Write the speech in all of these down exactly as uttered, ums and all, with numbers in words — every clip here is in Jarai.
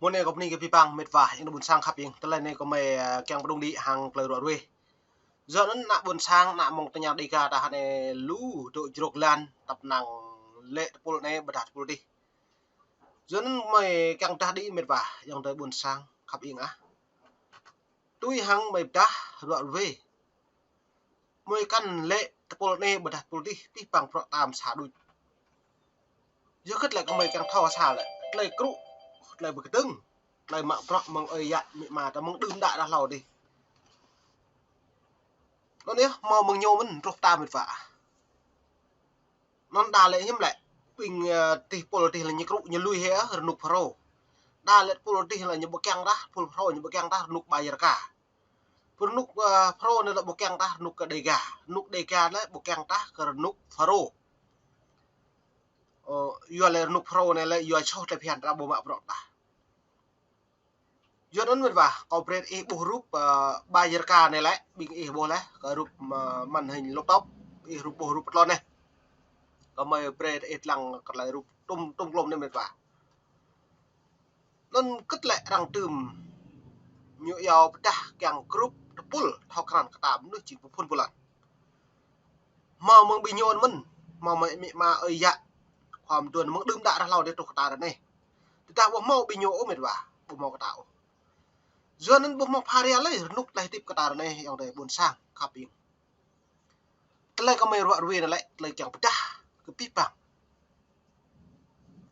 Mơ̆ng anai kâo bơni kơ abih bang mĕt wa, ayŏng adơi ƀuôn sang khăp ing. Tơlơi anai kâo mơi, ơ, kiăng pơđŏng đĭ hăng tơlơi ruă ruih. Yua anŭn ană ƀuôn sang, ană mơ̆ng tơña Dega ta anai lu dŏ jrŏk jơlan, tăp năng lĕ tơpul anai ƀôdah tơpul adih. Yua anŭn mơi kiăng pơdah đĭ mĕt wa, ayŏng adơi ƀuôn sang khăp ing ah. Tui hăng mơi pơdah ruă ruih, mơi kăn lĕ tơpul anai ƀôdah tơpul adih, abih bang bruă tam sa đôč. Yua hơget lĕ kơ mơi kiăng thâo sa lĕ, tơlơi krŭ, tơlơi pơkơdơ̆ng, tơlơi mă bruă mơ̆ng ơi yă amĭ ama ta mơ̆ng đưm đă đah hlâo adih. Anŭn yơh, hmâo mơ̆ng ñu mơ̆n truh ta mĕt wa. Anŭn đa lĕ hiư̆m lĕ, ƀing, ơ, adih tơpul adih lĕ ñu krŭ ñu lui hĭ, ơ, rơnŭk Phrô. Đa lĕ tơpul adih lĕ ñu ƀu kiăng tah, tơpul Phrô ñu ƀu kiăng tah, rơnŭk Bayer ka. Rơnŭk, ơ, Phrô anai lĕ ƀu kiăng tah rơnŭk kơ Dega. Rơnŭk Dega anai ƀu kiăng tah kơ rơnŭk Phrô. Ơ, yua lĕ rơnŭk Phrô anai lĕ yua soh tơlơi phiăn ta ƀu mă bruă tah. Yua anŭn mĕt wa, kâo brơi ih ƀuh rup, ơ, Bayer ka anai lĕ, ƀing ih ƀuh laih, kơ rup, ơ, màn hình laptop, ƀuh rup, ƀuh rup pơtlon anai. Kâo mơi brơi ih lăng kơ tơlơi rup tŭm, tŭm klôm anai mĕt wa. Anŭn hơget lĕ arăng tơm ñu iâu pơdah kiăng grup tơpul thâo krăn kơ ta mơnuih jing pơphun pơlan. Hmâo mơ̆ng ƀing ñu mơ̆n, hmâo mơ̆ng amĭ ama ơi yă, khua mơduôn mơ̆ng đưm đă đah hlâo adih truh kơ ta ră anai. Tơdah ƀu hmâo ƀing ñu ôh mĕt wa, ƀu hmâo kơ ta ôh. Yua anŭn ƀu hmâo phara lơi rơnŭk tơlơi hơdip kơ ta ră anai, ayŏng adơi ƀuôn sang khăp ing. Tơlơi kơ mơi ruă ruih anai lĕ, tơlơi kiăng pơdah kơ abih bang.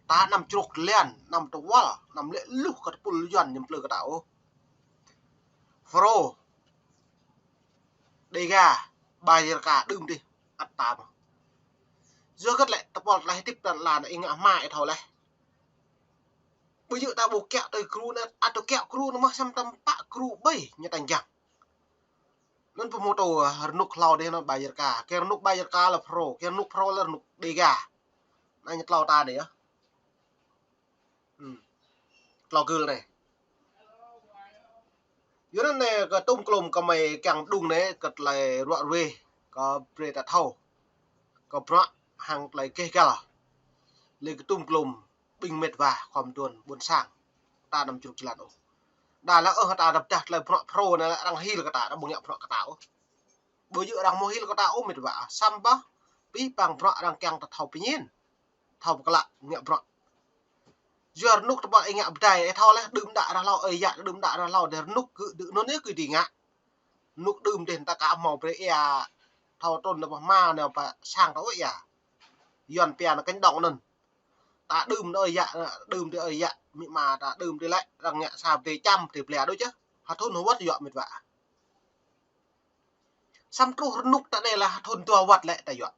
Ta anăm jrŏk jơlan, anăm tơwăl, anăm lĕ luh kơ tơpul Yuan ñu plư kơ ta ôh. Phrô, Dega, Bayer ka đưm adih, ăt ta mơ̆n. Yua hơget lĕ, tơpul tơlơi hơdip ta lăn anai ih ngă hmua ih thâo laih. Ƀu djơ̆ ta ƀu kiăng tui krŭ anai, ăt tui kiăng krŭ anai mơ̆n, samơ̆ tơm pă krŭ ƀơi ñu tañ jang. Anŭn pơhmutu, ơ, rơnŭk hlâo adih anŭn Bayer ka. Kơ rơnŭk Bayer ka lĕ Phrô, kơ rơnŭk Phrô lĕ rơnŭk Dega. Anai ñu tlâo ta anai yơh. Hmm. Tlâo gơl anai. Yua anŭn anai kơ tŭm klôm kơ mơi kiăng pơđŏng anai, kơ tơlơi ruă ruih, kơ brơi ta thâo. Kơ bruă hăng tơlơi gêh gal. Lĕ kơ tŭm klôm ƀing mĕt wa khua mơduôn ƀuôn sang. Ta anăm jrŏk jơlan ôh. Đa lĕ ôh ta đăp dah tơlơi bruă Phrô anai lĕ arăng hil kơ ta, arăng ƀu ngă bruă kơ ta ôh. Ƀu djơ̆ arăng hmâo hil kơ ta ôh mĕt wa. Samơ̆ abih bang bruă arăng kiăng ta thâo pơñen. Thâo pơklă ngă bruă. Yua rơnŭk tơpul ih ngă pơdai, ih thâo laih đưm đă đah hlâo, ơi yă đưm đă đah hlâo, adih rơnŭk kơ đưm anŭn yơh kơ đĭ ngă. Rơnŭk đưm adih ta aka hmâo brơi ia thâo trŭn nao pơ hma nao pơ sang ta ôh ia. Yuan pia nao kơnh đŏng anŭn. Ta đưm tơ ơi yă, đưm tơ ơi yă, amĭ ama ta đưm tơ lĕ, arăng ngă sa pơdai čăm, pơdai blia đôč yơh. Ha thŭn ha wơ̆t yua mĕt wa. Samơ̆ truh rơnŭk ta anai lĕ ha thŭn dua wơ̆t lĕ ta yua.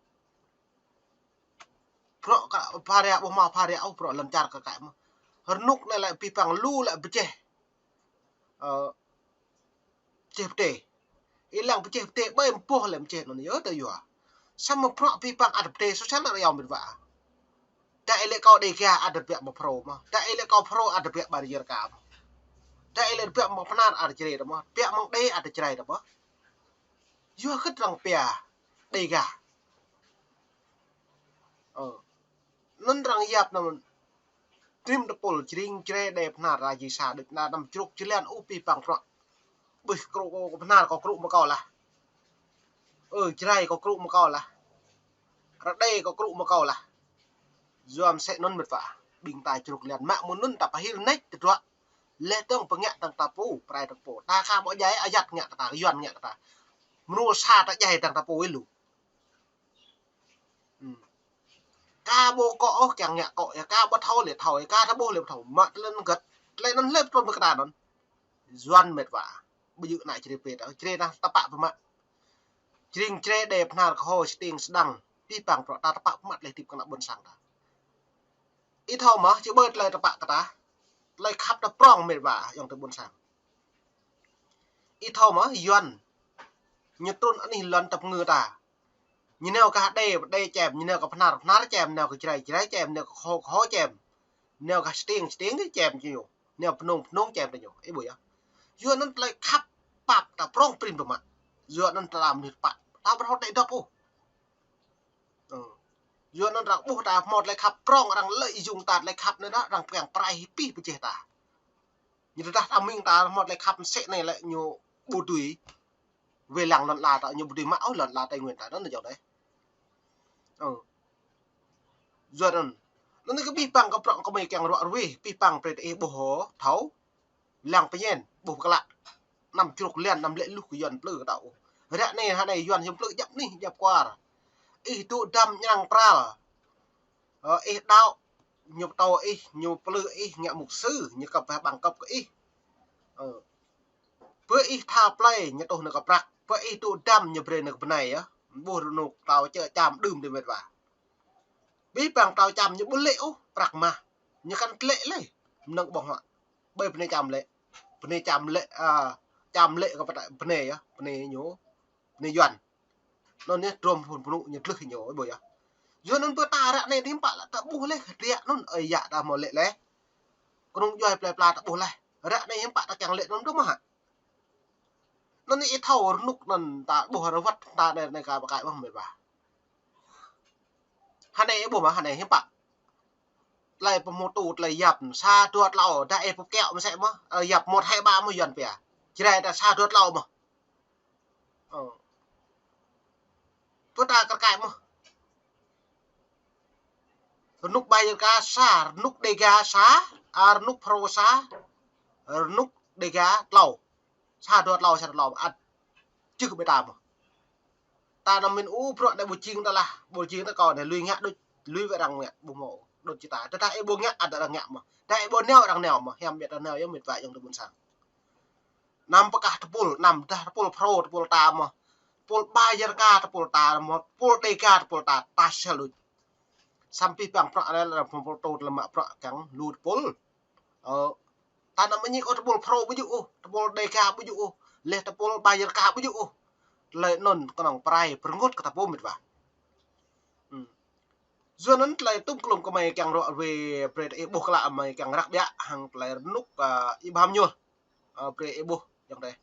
Bruă kơ phara ƀu hmâo phara ôh, bruă lŏn čar kơ kăi mơ̆n. Rơnŭk anai lĕ abih bang lu lĕ pơjeh. Ơ, pơjeh pơdai. Ih lăng pơjeh pơdai ƀơi mơboh lĕ pơjeh anŭn yơh ta yua. Samơ̆ bruă abih bang ăt pơdai sô săn lĕ yua mĕt wa. Đa ih lĕ kâo Dega ăt tơbiă mă Phrô mơ̆n. Đa ih lĕ kâo Phrô ăt tơbiă Bayer ka mơ̆n. Đa ih lĕ tơbiă mă Bahnar ăt Jrai ta mơ̆n. Tơbiă mơ̆ng Đê ăt Jrai ta mơ̆n. Yua hơget arăng pia Dega. Ơ. Anŭn arăng yap anŭn. Trim tơpul Jring Jrai Đê Bahnar Raji sa đôč, anăm jrŏk jơlan ôh abih bang bruă. Ƀuh krŭ kơ Bahnar kâo krŭ mă kâo lah. Ơ, Jrai kâo krŭ mă kâo lah. Rơđê kâo krŭ mă kâo lah. Yua mơsĕ anŭn mĕt wa. Ƀing ta jrŏk jơlan mă mơ̆ng anŭn ta pơhil nač tơdruă. Lĕ tơ̆ng pơngă dăng ta pô, pơrai dăng pô. Ta aka ƀu djai ayăt ngă kơ ta, Yuan ngă kơ ta. Mơnuih sa ta djai dăng ta pô ih lu. Hmm. Ka ƀu kŏ ôh kiăng ngă kŏ, ia ka ƀu thâo lĕ thâo, ia ka ta ƀuh lĕ thâo. Mă tơlơi anŭn hơget, tơlơi anŭn lĕ pơtrŭn kơ ta anŭn. Yuan mĕt wa. Ƀu djơ̆ ană Jrai pĕ ta, Jrai ta tơpă pơmă. Jring Jrai Đê Bahnar kơ Hô Stiêng Sơdang. Abih bang bruă ta tơpă pơmă tơlơi hơdip kơ ană ƀuôn sang ta. Ih thâo mơ̆n, či ƀơi tơlơi tơpă kơ ta. Tơlơi khăp ta prŏng mĕt wa, ayŏng adơi ƀuôn sang. Ih thâo mơ̆n, Yuan. Ñu trŭn anih lŏn tơpơngư ta. Ñu nao kơ Đê, Đê čem, ñu nao kơ Bahnar, Bahnar čem, nao kơ Jrai, Jrai čem, nao kơ Hô, Hô čem. Nao kơ Stiêng, Stiêng čem ñu. Nao Mnông, Mnông čem tơ ñu. Ih ƀuh yơh. Yua anŭn tơlơi khăp pap ta prŏng prin pơmă. Yua anŭn ta mơnuih tơpă. Ta ƀu thâo tơlơi dŏp ôh. Ơ. Yua anŭn arăng ƀuh ta hmâo tơlơi khăp prŏng, arăng lợi dụng ta tơlơi khăp anŭn, arăng pơgang pơrai hĭ pih pơjeh ta. Ñu tơdah ta mĭn ta hmâo tơlơi khăp mơsĕ anai lĕ ñu ƀu dưi wai lăng lŏn ala ta, ñu ƀu dưi mă ôh lŏn ala Tây Nguyên ta anŭn yơh deh. Ơ. Yua anŭn. Anŭn kơ abih bang kơ prŏng kơ mơi kiăng ruă ruih, abih bang brơi ta ih ƀuh thâo. Lăng pơñen, ƀuh pơklă. Anăm čruk lian, anăm lĕ luh kơ Yuan plư kơ ta ôh. Ră anai, hă anai Yuan hiam plư djăp anih, djăp kwar. Ih dŏ dăm ñrăng pral. Ơ, ih đaŏ, ñu pơtô ih, ñu plư ih, ngă mục sư, ñu kơp bằng cấp kơ ih. Ơ. Bơ ih tha plơi, ñu tuh nao kơ prăk. Bơ ih dŏ dăm, ñu brơi nao kơ bơnai yơh. Ƀuh rơnŭk tao čơ čăm đưm dih met wa. Abih bang tao čăm ñu ƀu lĕ ôh, prăk mah. Ñu kăn tlĕ lĕ. Mơnơ̆ng ƀơ̆ng huă. Ƀơi bơnai čăm lĕ. Bơnai čăm lĕ, a, čăm lĕ kơ pơtă-, bơnai yơh, bơnai ñu. Bơnai Yuan. Anŭn yơh, drôm phun pơnŭ ñu tlưh ñu, ƀuh yơh. Yua anŭn bơ ta ră anai hiư̆m pă lĕ ta ƀuh leh, hơdră anŭn, ơi yă ta hmâo lĕ leh. Kơnung djuai plơi pla ta ƀuh leh. Ră anai hiư̆m pă ta kiăng lĕ anŭn dơ̆ng mơ̆ hă. Anŭn ih thâo rơnŭk anŭn ta ƀuh rơwăt ta anai, anai ka pơkai ƀơ̆ng met wa. Hă anai ih ƀuh mơ̆, hă anai hiư̆m pă. Tơlơi pơhmutu, tơlơi yap, sa dua tlâo, dah ih pơkiaŏ mơsĕ mơ̆, ơ, yap một hai ba mơ̆ Yuan pia. Jrai ta sa dua tlâo mơ̆. Ơ. Pơ ta kar kaĭ mơ̆. Rơnŭk Bajaraka sa, rơnŭk Đêga sa, a, rơnŭk Phrô sa, rơnŭk Đêga tlâo. Sa dua tlâo, sa dua tlâo, ăt čưh ƀơi ta mơ̆. Ta anăm mĭn ôh, bruă anai ƀu jing ta lah, ƀu jing ta kơ anai lui ngă đôč, lui wơ̆t arăng ngă, ƀu hmâo đôč či ta. Tơdah ih ƀu ngă, ăt arăng ngă mơ̆. Tơdah ih ƀu nao, arăng nao mơ̆. Hiam biă ta nao yơh met wa ayŏng adơi ƀuôn sang. Anăm pơkah tơpul, anăm dah tơpul Phrô, tơpul ta mơ̆. Tơpul Bajaraka, tơpul ta mơ̆. Tơpul Đêga, tơpul ta, ta sel đôč. Samơ̆ abih bang bruă anai lĕ tơpul tơlơi mă bruă kiăng lu tơpul. Ơ, ta anăm mơñik ôh tơpul Phrô ƀu djơ̆ ôh, tơpul Đêga ƀu djơ̆ ôh, leh tơpul Bajaraka ƀu djơ̆ ôh. Tơlơi anŭn kơnơ̆ng pơrai pơrơngot kơ ta pô met wa. Ơ. Yua anŭn tơlơi tŭm klum kơ mơi kiăng ruă ruih brơi ta ih ƀuh klă mơi kiăng răk biă hăng tơlơi rơnŭk, a, ih ƀuh mơñuh. Ơ, brơi ih ƀuh, ayŏng adơi.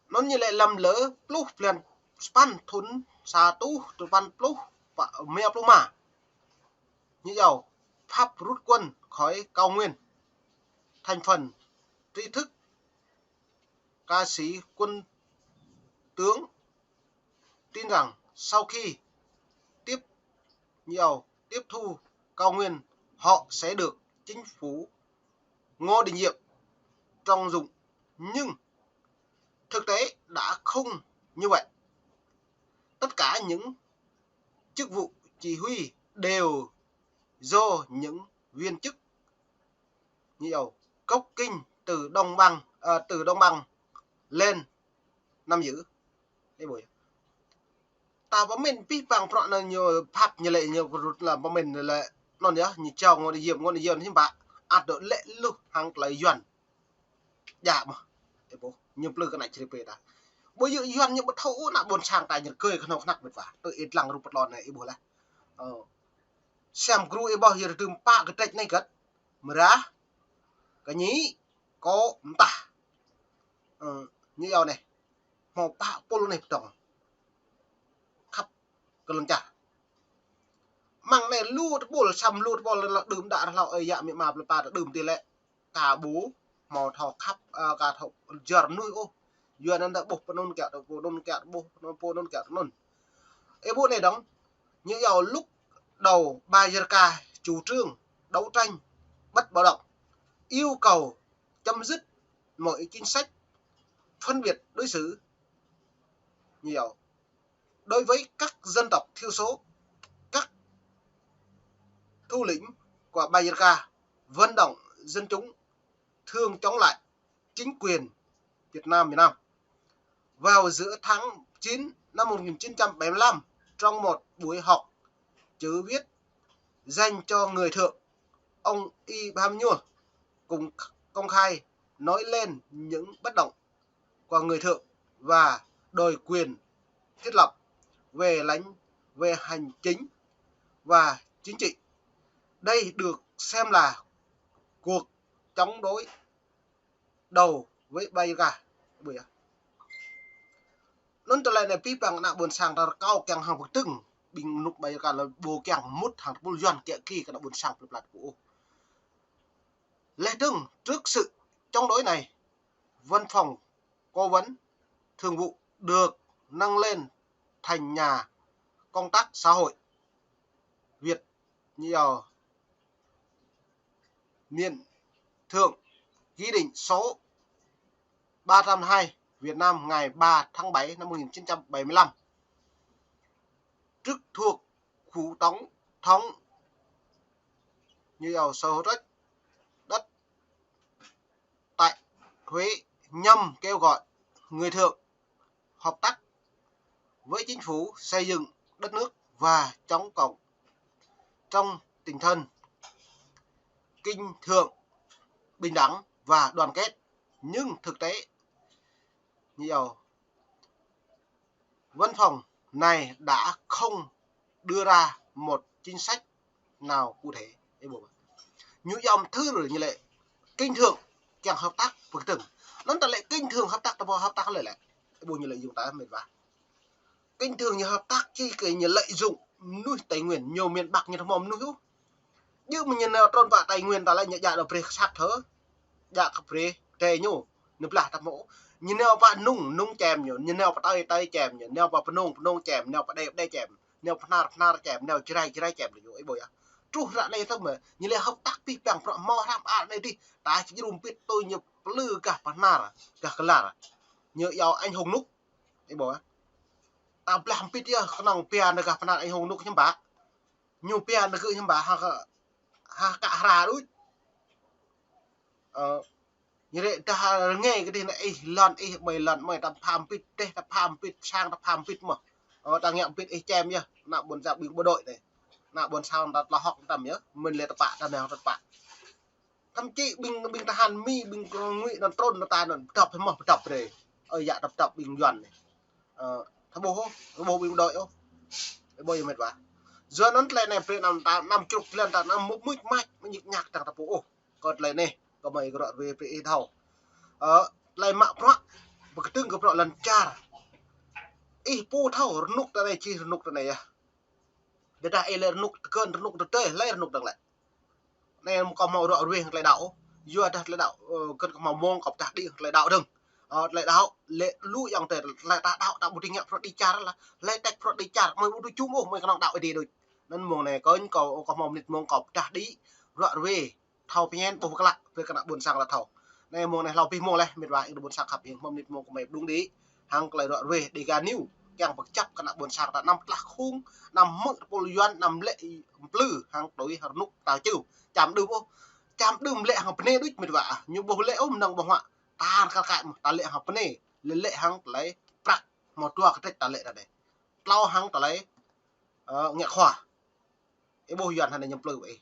Anŭn ñu lĕ lăm lơ pluh blan sapăn thŭn sa rơtuh dua păn pluh, pă, rơma pluh rơma. Ñu iâu, Pháp rút quân khỏi Cao Nguyên. Thành phần tri thức, ca sĩ, quân tướng tin rằng sau khi tiếp, nhiều tiếp thu Cao Nguyên, họ sẽ được chính phủ Ngô Đình Diệm trọng dụng, nhưng thực tế đã không như vậy. Tất cả những chức vụ chỉ huy đều do những viên chức nhiều gốc Kinh từ Đồng Bằng, à, từ Đồng Bằng lên nắm giữ. Ê bôi. Ta pơmĭn abih bang bruă anai ñu Pháp ñu lĕ ñu pơrŭt lăm pơmĭn lĕ anŭn yơh, ñu čao Ngô Đình Diệm, Ngô Đình Diệm hiư̆m pă ăt dŏ lĕ luh hăng tơlơi Yuan. Djă mơ̆. Ê bôi. Ñu plư kơ ană čri pê ta. Ƀu djơ̆ Yuan ñu ƀu thâo ôh ană ƀôn sang ta ñu rơgơi kơhnâo kơhnăk met wa. Tơ ih lăng rup pơtlon anai ih ƀuh leh. Ơ. Sem gru ih ƀuh yơh rơdưm pă kơtrĕč anai gơ̆t. Mơrah. Kơñĭ. Kơ mơtah. Ơ, ñu iâu anai. Hmâo pă pul anai pơdŏng. Khăp kơ lŏn čar. Mơ̆ng anai lu tơpul, samơ̆ lu tơpul lĕ đưm đă rơhlâo ơi yă amĭ ama plơi pla ta đưm dih lĕ. Ka ƀu hmâo thâo khăp, ơ, ka thâo jơr mơnuih ôh. Yua anŭn ta ƀuh pô anŭn kiăng, pô anŭn kiăng, ƀuh pô anŭn kiăng anŭn. Ê ƀuh anai dơ̆ng, ñu iâu lúc đầu Bajaraka chủ trương đấu tranh bất bạo động, yêu cầu chấm dứt mọi chính sách phân biệt đối xử, nhiều, đối với các dân tộc thiểu số, các thủ lĩnh của Bajaraka, vận động dân chúng thường chống lại chính quyền Việt Nam, miền Nam. Vào giữa tháng chín năm một nghìn chín trăm bảy mươi lăm, trong một buổi họp chữ viết dành cho người Thượng, ông Y Bham Nhua cũng công khai nói lên những bất đồng của người Thượng và đòi quyền thiết lập về lãnh, về hành chính và chính trị. Đây được xem là cuộc chống đối đầu với Bajaraka. Ƀuh yơh. Anŭn tơlơi anai abih bang ană ƀôn sang ta rơkâo kiăng hăng pơkơdơ̆ng. Ƀing mơnuih Bajaraka lĕ ƀu kiăng mŭt hăng tơpul Yuan kiăng kơ ană ƀôn sang plơi pla ta pô ôh. Leh dơ̆ng, trước sự chống đối này, văn phòng cố vấn thường vụ được nâng lên thành nhà công tác xã hội Việt, như là miền thượng, quy định số ba trăm hai Việt Nam ngày ba tháng bảy năm một nghìn chín trăm bảy mươi lăm. Trực thuộc phủ tổng thống, như là sở hữu đất tại Huế, nhằm kêu gọi người Thượng hợp tác với chính phủ xây dựng đất nước và chống cộng trong tinh thần Kinh Thượng bình đẳng và đoàn kết. Nhưng thực tế, nhiều văn phòng này đã không đưa ra một chính sách nào cụ thể. Ê, bộ. Ñu yom thư ñu lĕ Kinh Thượng kiăng hợp tác pơkơtưng. Anŭn ta lĕ Kinh Thượng hợp tác, ta ƀu hợp tác lĕ lĕ. Ê, bộ, ñu lợi dụng ta mệt vả. Kinh Thượng ñu hợp tác či kơ ñu lợi dụng mơnuih Tây Nguyên, ñu miền Bắc ñu tơ mơ̆ mơnuih ôh. Yua mơ̆ ñu nao trŭn pơ Tây Nguyên ta lĕ ñu djă đa brơi sat thơ. Djă kơ brơi tê ñu, ñu blah ta mơ̆. Ñu nao pơ Nung, Nung čem ñu, ñu nao pơ Tây, Tây čem ñu, nao pơ Pơnông, Pơnông čem, nao pơ Đê, Đê čem, nao pơ Hnar, Hnar čem, nao Jrai, Jrai čem ñu, ê, bộ, yơh. Truh ră anai tơ mơ̆, ñu lĕ hợp tác pih păng prăk mơ̆ hrăm a anai dih, ta či jrŭm pit tui ñu plư gah pơ Hnar, gah Klar. Ñu yua anh Hùng Nút, ê, bộ, yơh. Ta blah pit yơh, kơnơ̆ng pia nao gah pơ Hnar anh Hùng Nút hiư̆m pă. Ñu pia nao gơ̆ hiư̆m pă, ha kơ, ha kơ hra đôč. Ơ, ñu rĕ dah rơngai kơ dih nao ih lŏn ih ƀơi lŏn mơi ta pham pit, dêh ta pham pit, sang ta pham pit mơ̆. Ơ, ta ngă pit ih čem yơh, ană ƀôn sang ƀing bộ đội anai. Ană ƀôn sang ta tơlơi hơ̆k tăm yơh, mơ̆n lĕ tơpă, ta nao tơpă. Thậm chí ƀing, ƀing tơhan Mi, ƀing kơ ngui anŭn trŭn ta anŭn pơdŏp mơ̆ pơdŏp rê. Ơ, yă ta pơdŏp ƀing Yuan anai. Ơ, ta ƀuh ôh, ta ƀuh ƀing bộ đội ôh. Ê, bộ, yơh mệt vả. Yua anŭn tơlơi anai brơi anăm ta, anăm čruk tơlơi ta, anăm mŭk mŭk mač, mơñik ñak tang ta pô ôh. Kơ tơlơi anai, kơ mơi kơ rŏ ruai brơi ih thâo. Ơ, tơlơi mă bruă, pơkơtưng kơ bruă lŏn čar. Ih pô thâo, rơnŭk ta anai či rơnŭk ta anai yơh. Ƀiădah ih lĕ rơnŭk tơkơn, rơnŭk tơdơi, hlơi rơnŭk dơ̆ng lĕ. Anai mơ̆ kâo hmâo rŏ ruai hăng tơlơi đaŏ. Yua dah tơlơi đaŏ, ơ, kơ̆t kâo hmâo mông kâo pơdah đĭ hăng tơlơi đaŏ dơ̆ng. Ơ, tơlơi đaŏ, lĕ lu ayŏng adơi, tơlơi ta đaŏ ta ƀu dưi ngă bruă đĭ čar lah. Hlơi tĕk bruă đĭ čar, mơi ƀu dưi čum ôh, mơi kơnơ̆ng đaŏ Ơi Adai đôč. Anŭn mông anai kơnh kâo, kâo hmâo mơnit mông kâo pơdah đĭ, rŏ ruai, thâo pơñen, ƀuh pơklă, brơi kơ ană ƀôn sang ta thâo. Anai mông anai hlâo abih mông laih, mĕt wa, ƀing ƀôn sang khăp hiư̆m, hmâo mơnit mông kơ mơi pơdŏng đĭ, hăng tơlơi rŏ ruai, Dega News, kiăng pơkơjăp kơ ană ƀôn sang ta anăm tlah khung, anăm hmư̆ tơpul Yuan, anăm lĕ plư, hăng tui rơnŭk ta čư̆. Čăm đưm ôh, čăm đưm lĕ hăng pơnê đôč mĕt wa ah. Ñu ƀuh lĕ ôh mơnơ̆ng ƀuh hua. Tơhan kar kaĭ mơ̆, ta lĕ hăng pơnê, lĕ lĕ hăng tơlơi prăk, hmâo dua kơtrĕč ta lĕ ta đeh. Tlâo hăng tơlơi, ơ, ngă khua. Ih ƀuh Yuan hơnai ñu plư ƀơi ih.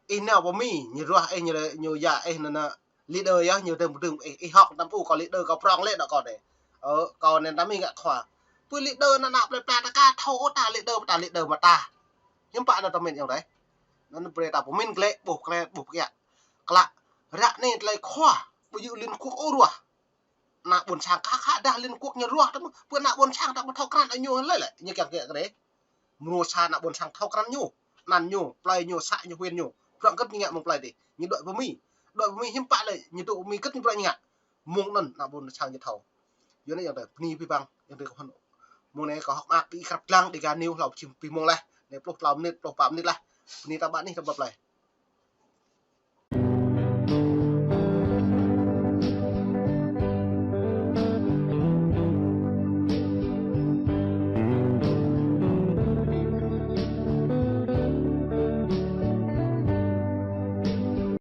Ih nao pơ Mi, ñu ruah ih, ñu, ñu yua ih anŭn, anŭn leader yơh, ñu dơ̆ng pơdơ̆ng ih, ih hơ̆k tăm ƀu kơ leader kâo prŏng lĕ đŏk kâo anai. Ơ, kâo anŭn tăm ih ngă khua. Pơ leader anŭn ană plơi pla ta ka thâo ôh ta leader, ta leader mơta. Hiư̆m pă anŭn tơmĕn ayŏng adơi. Anŭn brơi ta pơmĭn glaĭ, ƀuh glaĭ, ƀuh pơkiă. Klă, ră anai tơlơi khua, ƀu djơ̆ Liên Quốc ôh ruah. Ană ƀôn sang khă khă dah Liên Quốc ñu ruah tăm, pơ ană ƀôn sang ta ƀu thâo krăn ñu lĕ lĕ, ñu kiăng kiăng kơ rê. Mrô sa ană ƀôn sang thâo krăn ñu, anăn ñu, plơi ñu, să ñu, huyện ñu. Bruă hơgĕt ñu ngă mơ̆ng plơi dih, ñu đuaĭ pơ Mi. Đuaĭ pơ Mi hiư̆m pă lĕ, ñu dŏ pơ Mi hơgĕt ñu bruă ñu ngă. Mông anŭn ană ƀôn sang ñu thâo. Yua anai ayŏng adơi, bơni abih bang, ayŏng adơi kơ hơnŭ. Mông anai kâo hơ̆k mơak kơ ih krăp lăng Dega News hlâo či abih mông laih. Anai pluh tlâo mơnit, pluh pă mơnit laih. Bơni ta ƀă anih ta ƀă plơi.